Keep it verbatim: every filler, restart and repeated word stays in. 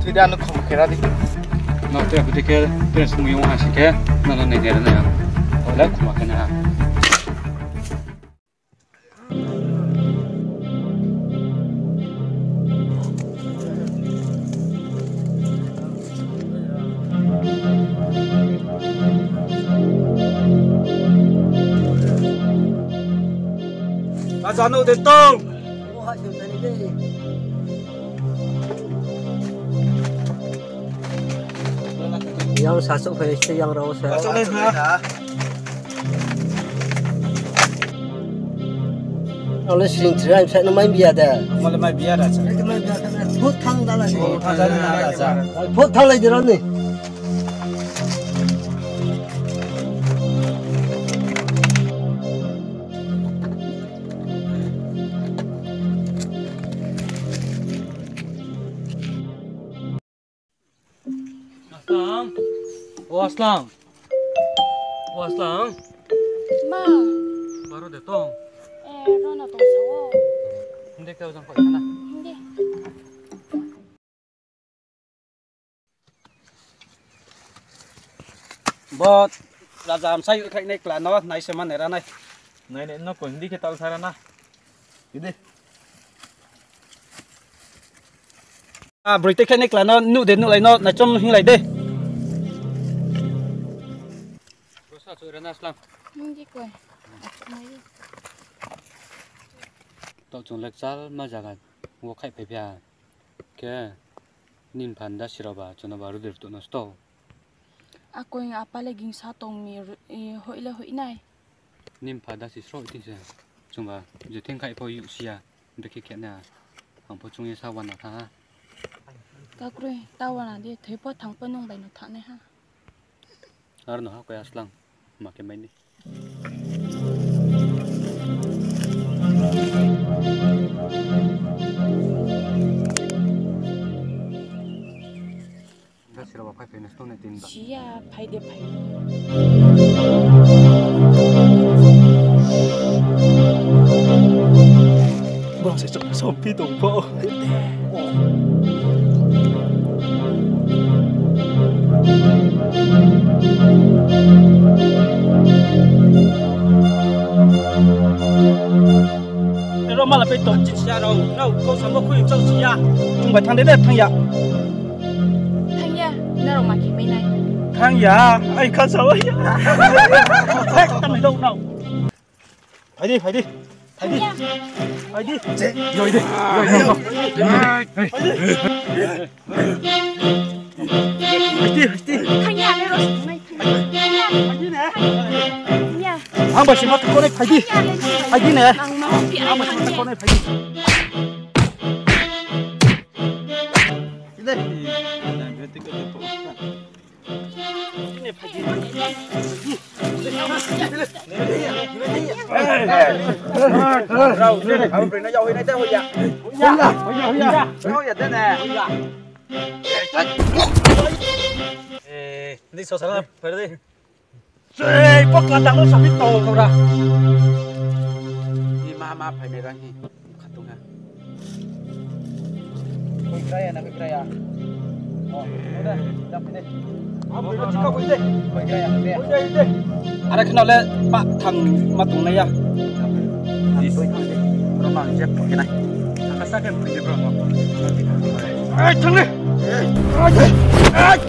Sida ano khoma khe ra di. No te budi khe, te sumui yo ha si khe, no no nai dera na. Ola khoma khe na ha. Raja no de tong. Yang sasok phai se yang rao se. Sasok le ha. Ang le sring thri ai sa no mai bia de. Mo le mai bia da sa. Mai bia da. Phut thang da lai. Phut thang da lai da sa. Phut thang lai de ro ni. Aslang. O Aslang. O Aslang. Ma. Baro de tong. Eh, rona tong sao. Hindi kau jang koi kana. Hindi. Bo raja amsai khai nai kla no nai se man era nai. Nai nai no ko hindi khe tal sara na. Hindi. A, broi te khai nai kla no, nuh de, nuh lai no, naichom hing lai de. Rosa chu era na Aslang. Hindi koi. Tao chung lecture ma jaga wo khai phai phia. Khe, nini pha ni dasi rao ba, chung no ba rudir tuh no sto. Akoi apa le gingsa tong mi, hoih le hoih nai. Nini pha dasi sroh tin se, chung ba, je thing khai pho yuh si ya, brekhe khe na, ang pho chung ye sa wana tha ha. Kakroi, ta wana di, thoi pho thang pho nung bai no thanai ha. Ar no ha koi Aslang, ma khe mai ni. Siya, phai de phai. Bang se chok sompi tong pho. Ro mala pe tong chisi ya rao, rao kau samo khui chau si ya. Chung bai thang de le thang ya. Thang ya, na rao ma khe mai nai. Thang ya, ai kha sao ya. Hek, tam ni dong nao. Phai di, phai di. Phai di. Phai di. Joi di. Joi di. Phai di. Phai di, phai di. Thang ya, le ro sung nai, thang ya. Thang ya. Ang ba sima ko nai phai di. Thang ya, le phai di ne. Ang ma phi ai thang ya. Ang ba sima ko nai phai di. Phai di. Sei, pokla tang no sabi tong kau ra. Ni ma ma phai nai rang hi. Khatung ha. Koi kraya na, koi kraya. O, o de, jam de. Abo no chika koi de. Koi kraya na de. Koi de, koi de. Are khna le pa thang ma tong nai ya. Koi thang de. Ro ma je pokhe nai. Thang ka sa ke pui de bro mo. Ai, thang le. Ai, ai.